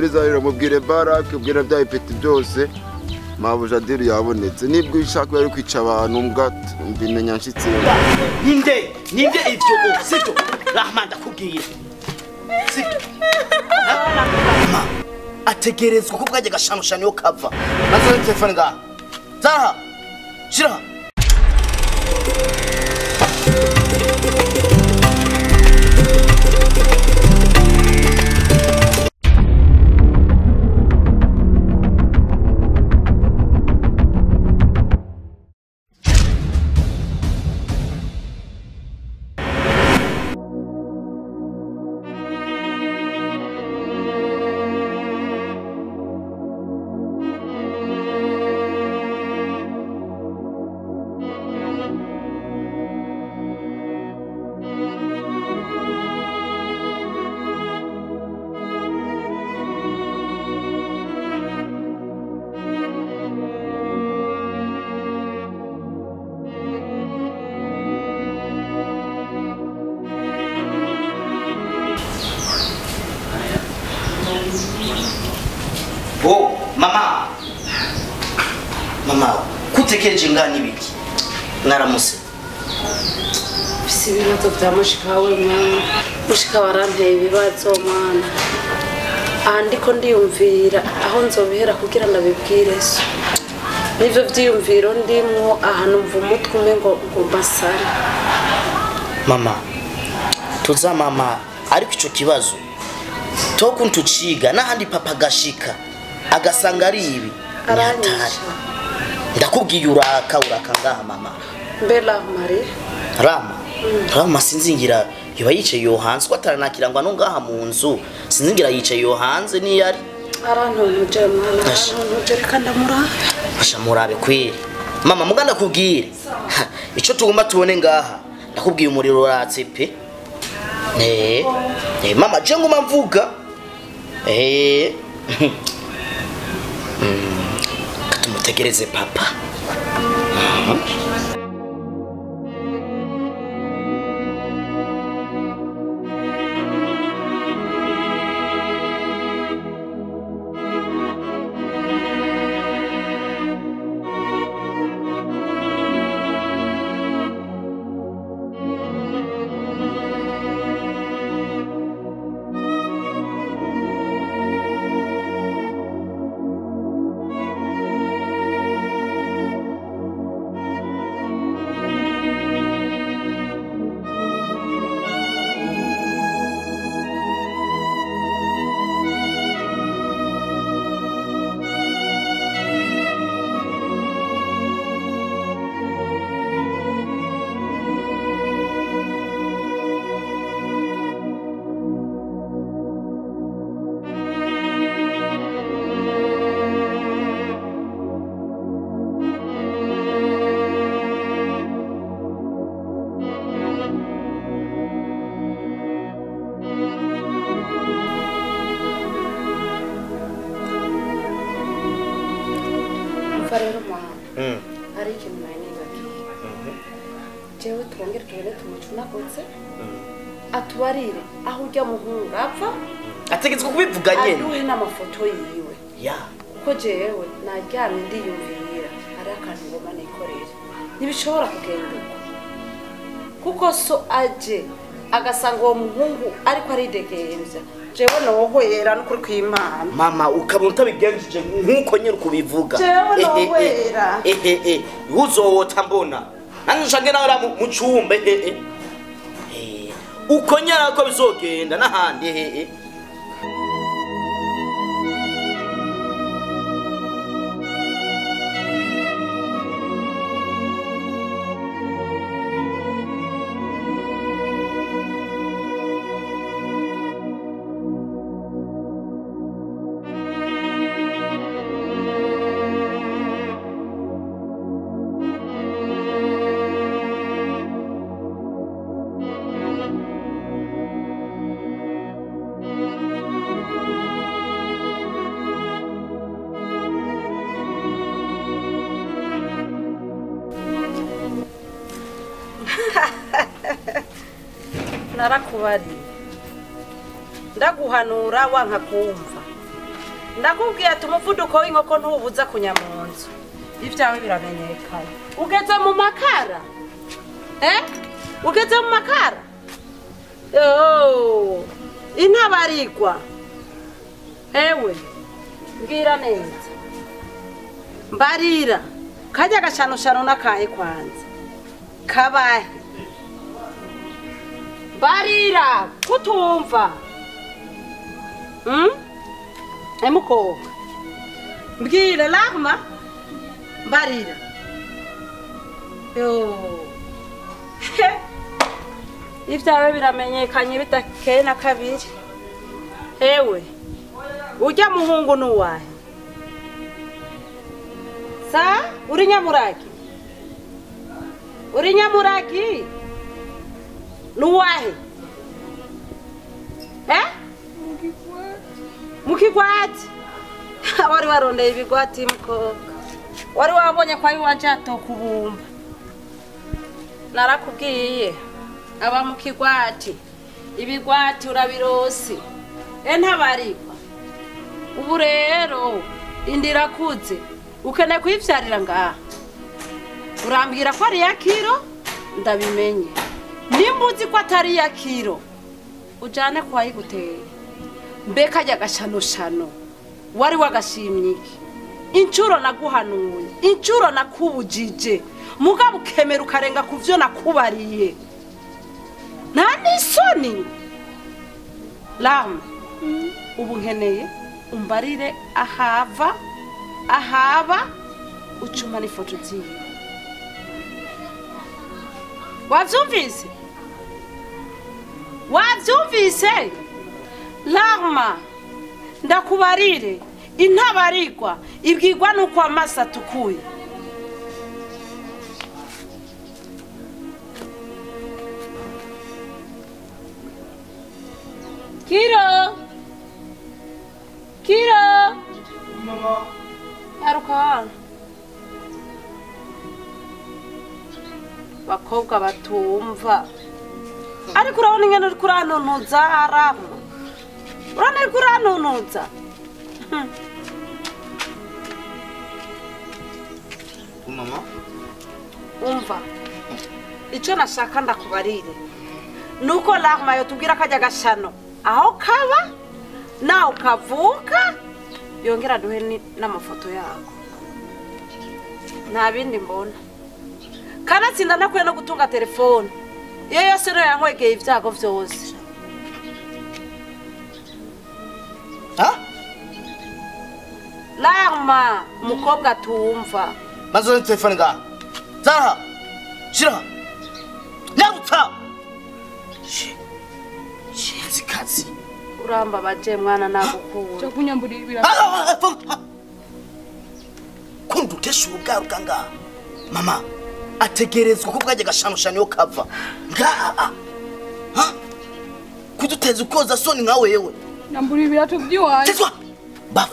Rero mubwire Barake, ubwire bya ipeti byose. Mabuja diri yabonetse. Nibwo ishaka yari kwica abantu mbwa mbimenya nshitse. Ninde ninde ivyo sivyo Rahman ndakubwiye. Sivyo. Ategerezwa ko bwaje gashanushano yo kava. Maze telefone nga. Zaha. Shira. Oh, mama. Mama, kutekereje ngani biki? Naramuse. Bisi ibibazo bya mushikawe mwana. Mushika waranteye ibibazo mwana. Aha ndiko ndiyumvira aho nzobihera kugira ndabibwire so. Nivyo vyiyumviro ndimwo aha numva umutwe umwe ngo mbasare. Mama, tuza mama, ariko ico kibazo tokuntuciga nahandi papa gashika agasanga ari ibi aranyisha. Ndakubwiye uraka ngaha mama. Mbela Marie Rama Rama sinzingira yoba yicaye yo hanze ko ataranakirangwa no ngaha mu nzu sinzingira yicaye yo hanze ni yari arantontuje mwana arantontuje reka ndamurabe. Asha murabe kweri mama muganda kubwire ico tugomba tubone ngaha ndakubwiye umuriro uratse pe. Mama je nguma mvuga katumutegereze papa. Rero mwana ari ikintu nari nibagiye jewe twongere tubone tumucunagutse atubarire aho ujya muhungu apfa ategetswe kubivuga nyene aduhe n'amafoto yiwe ya kuko jewe naryamye ndiyumvira ari akantu ngoma nikorere ntibishobora kugenda uko kuko so aje agasanga uwo muhungu ariko aridegemvya jewe nohoyera n'ukuri kw'Imana. Mama ukabona utabigenjeje nkuko nyine kubivuga. Jewe nohwera. Uzowota mbona. Nange nshange nawe mu cumba uko nyara ko bizogenda nahandi Narakubari ndaguhanura wanka kumva Ndakubwiye ati umuvuduko w'inkoko ntubuza kunya mu nzu. Ibyawe biramenyekana. Ugeze mu makara? Ugeze mu makara? Oh, intabarigwa. Ewe, mbwira neza. Mbarira. Kajya gashano nakahe kwanza. Kabahe. Barira kutumva. Emukobwa. Mbwira Rahma. Barira. Yo. Ibyawe biramenyekanye bitakeye na kabiri. Ewe. Ujya muhungu nuwahe? Sa uri nyamuraki? Uri nyamuraki? Nuwahe? Mukigwati. Wari warondeye ibigwati mukobwa. Wari wabonye kwa iwanje atokubumba. Narakubwiye aba mukigwati. Ibigwati urabirosi. Ntabarikwa. Ubu rero indira kuze. Ukeneye kuyivyarira ngaha. Urambwira ko ari ya kiro ndabimenye. Nimba uzi ko atari ya kiro ujane kwa yiguteye. Mbeka ajya gashano wari wagashimye iki? Incuro naguhanuye, incuro nakubujije, mugabo ukemera ukarenga kuvyo nakubariye. Nta n'isoni. Rahma, ubu nkeneye umbarire ahava ahaba ucuma n'ifoto ziwe. Wavyumvise? Wavyumvise? Rahma, ndakubarire intabarigwa ibwirwa nuko amaso atukuye. Kiro! Kiro! Mama. Nyaruka hano. Bakobwa batumva. Ariko urabona ingene uriko urantunuza Rahma. Urabona uriko urantunuza. Mama. Umva. Ico nashaka ndakubarire. Nuko Rahma yotubwira kajya gashano. Aho kaba naho kavuka yongera duhe n'amafoto yako. Nta bindi mbona. Kanatsinda nakwiye no gutunga telefone. Iyo yose rero yankwegeye ibyago vyose. Ha? Rahma, umukobwa tumva. Mazo telefone ga. Zaha. Shira. Nyabutsa. Kazi. Uramba baje mwana nagukura. Cyo kunyambura ibira. Kundu teshu ubwaruka nga. Mama ategerezwa ko bwaje gashano yo kava. Nga. Ha? Kuduteza ukoza soni nka wewe. Nyambura ibirato by'iwaje. Tezwa. Ba.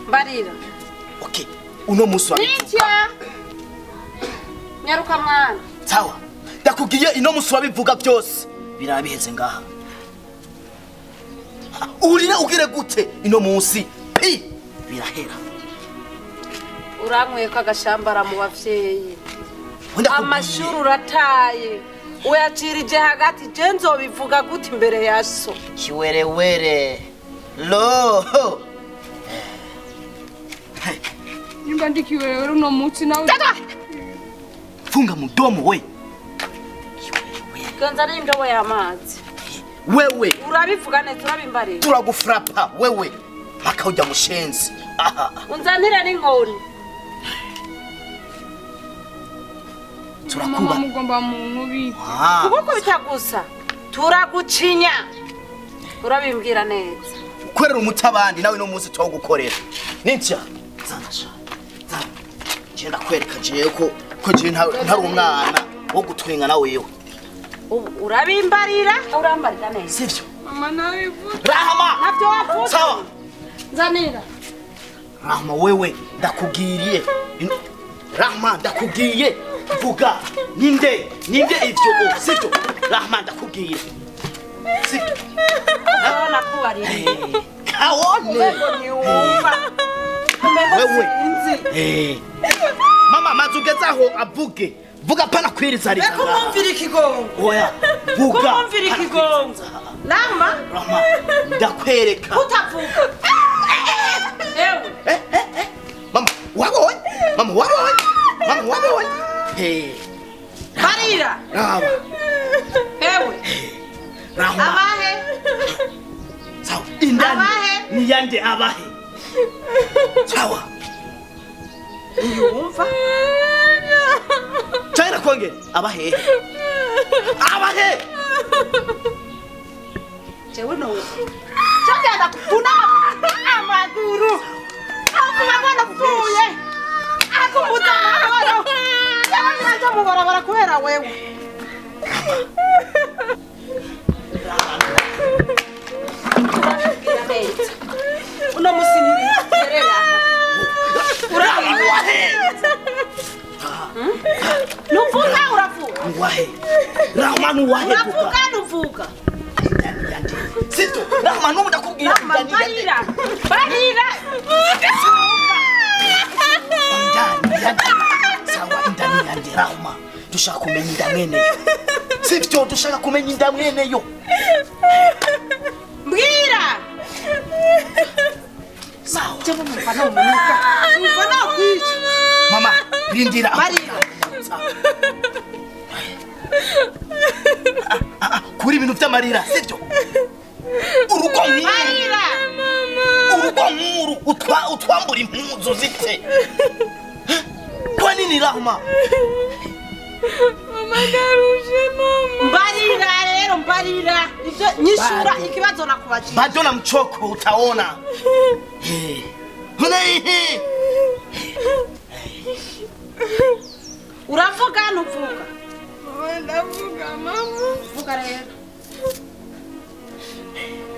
Mbarira. Okay. Uno musi wa. Nitya. Nyaruka mwana. Sawa. Ndakubwiye ino musi wabivuga byose. Birabiheze ngaha. Urira ugire gute ino munsi pi birahera. Uranyweye ko agashambara mu bavyeyi. Amashuri urataye. Uyacirije hagati je nzobivuga gute imbere ya so. Kiwerewere. Lo. Nimba ndikiwerewere uno munsi nawe. Funga mudomo we. Ganza n'indobo y'amazi. Wewe urabivuga neza urabimbarira. Turagufrapa wewe maka ujya mushenzi. Unzanira n'inkoni. Turakuba mugomba mu nkubi. Kuboko bitagusa. Turagucinya. Urabimbwira neza. Ukorera umutabandi nawe no munsi twagukorera. Nitya. Zanasha. Zana. Je ndakwereka je ko je ntari umwana wo gutwenga na wewe. Urabimbarira urambarira neza. Sivyo? Mama nabivuze. Rahma! Navyo wavuze. Sawa. Nzanira. Rahma wewe ndakubwiriye. Rahma ndakubwiye. Vuga ninde ninde ivyo sivyo? Rahma ndakubwiye. Sivyo? Ndabona kubarira. Aone. Wewe. Mama mazugeza aho avuge. Vuga pana kwiriza rika. Reka umvira ikigongo. Oya. Vuga. Kumvira ikigongo. Rama. Rama. Ndakwereka. Utavuga. Ewe. Mama, wabonye? Mama wabonye? Mama wabonye? Eh. Barira. Rama. Ewe. Rama. Abahe. Sawa. Indani. Abahe. Ni yande abahe. Sawa. Yumva. China kwongera abahe. Abahe. Jewe no. Chagenda kuvuna amaguru. Avuga ngo napfuye. Akumbuza amahoro. Yabanza mu barabara kubera wewe. Uno musi ntibigerera. Nuvuga uravuga. Wahe. Rahma nuwahe. Uravuga nuvuga. Sito, Rahma nubu ndakubwira. Barira. Barira. Ndani yande. Sawa ndani yande Rahma. Dushaka kumenya inda mweneyo. Sivyo dushaka kumenya inda mweneyo. Mbwira. Sawa. Jewe numva nomunuka. Numva nokwica. Mama, rindira. Barira. Kuri ibintu by'amarira, sivyo? Urugo nkuru. Urugo nkuru utwambura impuzu zite. Kwa nini Rahma? Mama ndaruje mama. Mbarira rero mbarira. Ivyo nyishura ikibazo nakubajije. Bado na mchoko utaona. Uravuga nuvuga. Mama ndavuga mama. Vuga rero.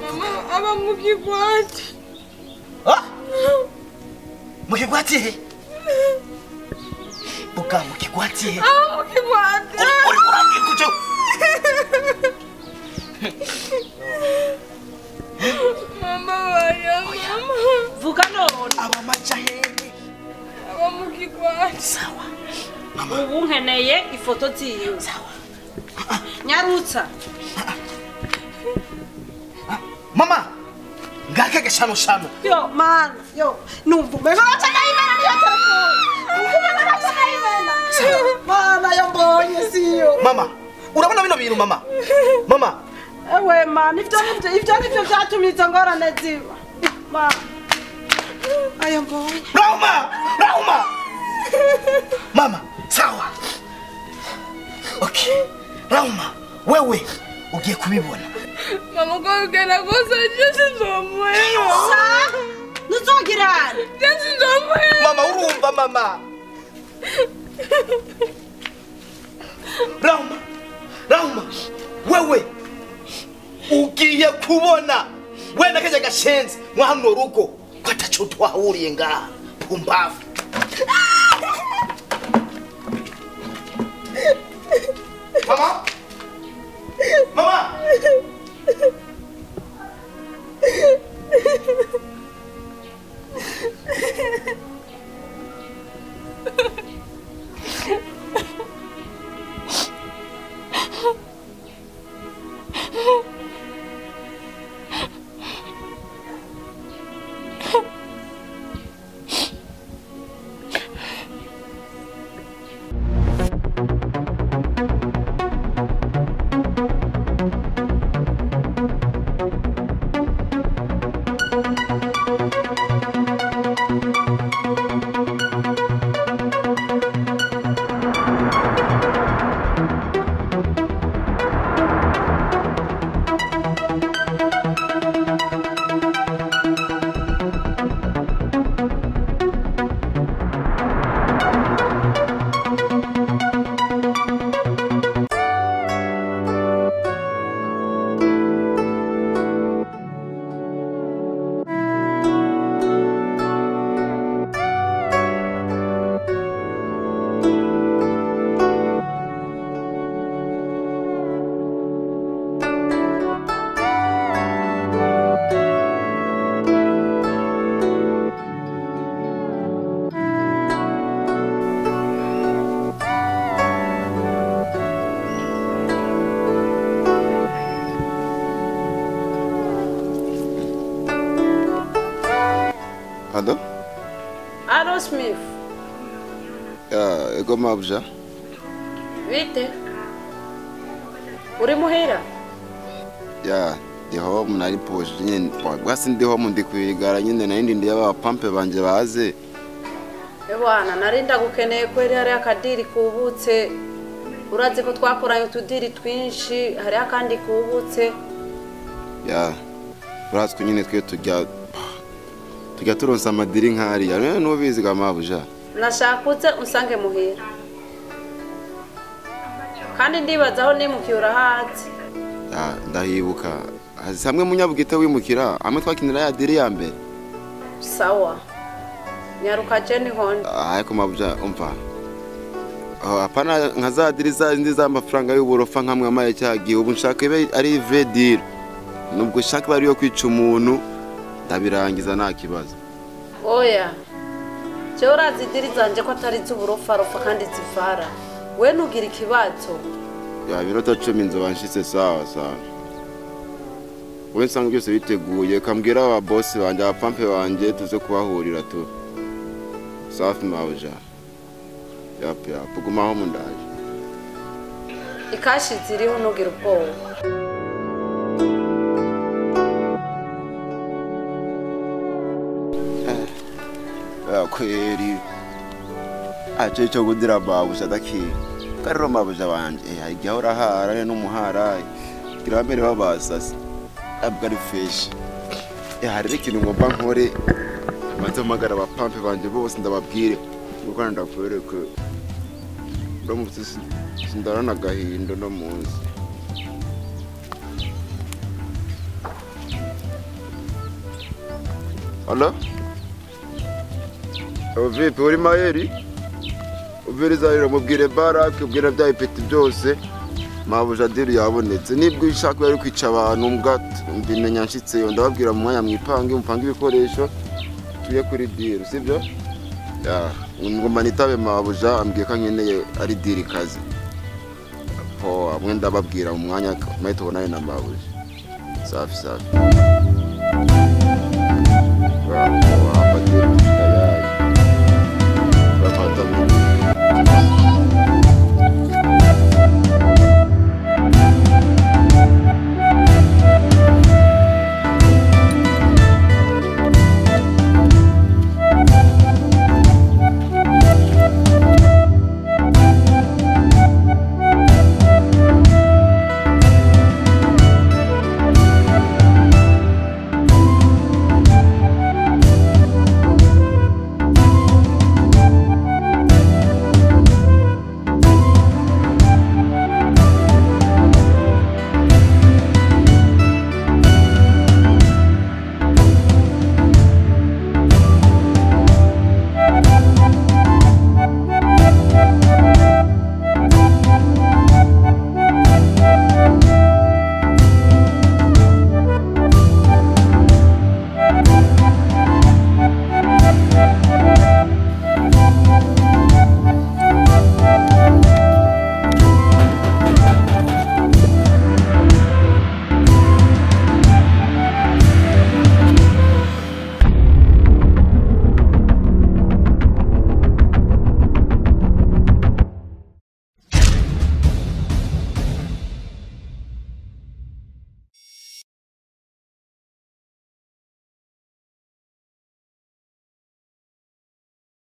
Mama aba mukigwati. Ah? Mukigwati he? Buka mukigwati he? Ah mukigwati. Uri kurambwira kujo. Mama waya mama. Vuga none. Aba maja hehe. Aba mukigwati. Sawa. Ubu nkeneye ifoto ziwe. Sawa. Nyarutsa. Mama, ngaka gashano shano. Yo man, yo numva umengo naca ndayimena niyo telefone. Numva naca ndayimena. Mana yo mbonye siyo. Mama, urabona bino bintu mama? Mama. Ewe man, ivyo nivyo vyatumye izo ngorane ziba. Ma. Ayo mbonye. Rauma, Rauma. Mama, sawa. Okay. Rauma, wewe ugiye kubibona. Mama ko kugenda kose je sinzomuheba. Sa? Ntuzogirane. Je sinzomuheba. Mama urumva mama. Rauma, Rauma, wewe ugiye kubona we nakaje gashenzi mwa hano rugo ko ataco twahuriye ngaha pumbavu. Mama? Mama! Alo? Alo Smith. Ya, ego mabuja. Bite? Uri muhira? Ya, ndi home nari poje nyene. Bwasi ndi home ndi kwigara nyene nari ndi aba pampe banje baze. Ebwana nari ndagukeneye kweri hari akadiri kubutse. Urazi ko twakoranye utudiri twinshi hari akandi kubutse. Ya, urazi ko nyene twe tujya turonsa amadiri nkariya rero nubizi ga mabuja. Nashakutse unsange muhira. Kandi ndibaza aho nimukiye urahazi. Ya, ndahibuka. Hamwe munyabugita wimukira, amwe twakinira ya diri ya mbere. Sawa. Nyaruka je ni honda. Ariko mabuja umva. Hapana nka za diri za z'amafaranga y'uburofa nkamwe amaye cyagiye ubu nshaka ibe ari vrai deal. Nubwo nshaka bari yo kwica umuntu ndabirangiza nta kibazo. Oya. Je urazi diri zanje ko atari z'uburofa rofa kandi zivara. We nugira ikibazo. Ya birota 10 nzoba nshitse sawa sawa. We nsanga byose biteguye kambwira aba boss banje aba pampe banje tuze kubahurira tu. Safi mabuja. Yap yap gumaho mundaje. Ikashi ziriho nugira ubwoba. Kweri aje cyo gudira babuja daki karro mabuja banje igihe urahara n'umuhara gira mbere babasase abwo ari fresh. Hari ikintu ngomba nkore maze magara ba pampe banje bose ndababwire uko ndakwereke ndamutse sindarana gahindo no munsi. Allo? Vipi uri mayeri? Ubiriza rero mubwire barake ubwira bya ipeti byose mabuja diri yabonetse nibwo ishaka bari kwica abantu mbwa mbimenya nshitse yo ndababwira mu mwanya mwipange mupange ibikoresho tuye kuri diri sibyo? Ya ngomba nitabe mabuja ambwiye ko nkeneye ari diri kazi. Po amwe ndababwira mu mwanya maye tubonane na mabuja. Safi safi.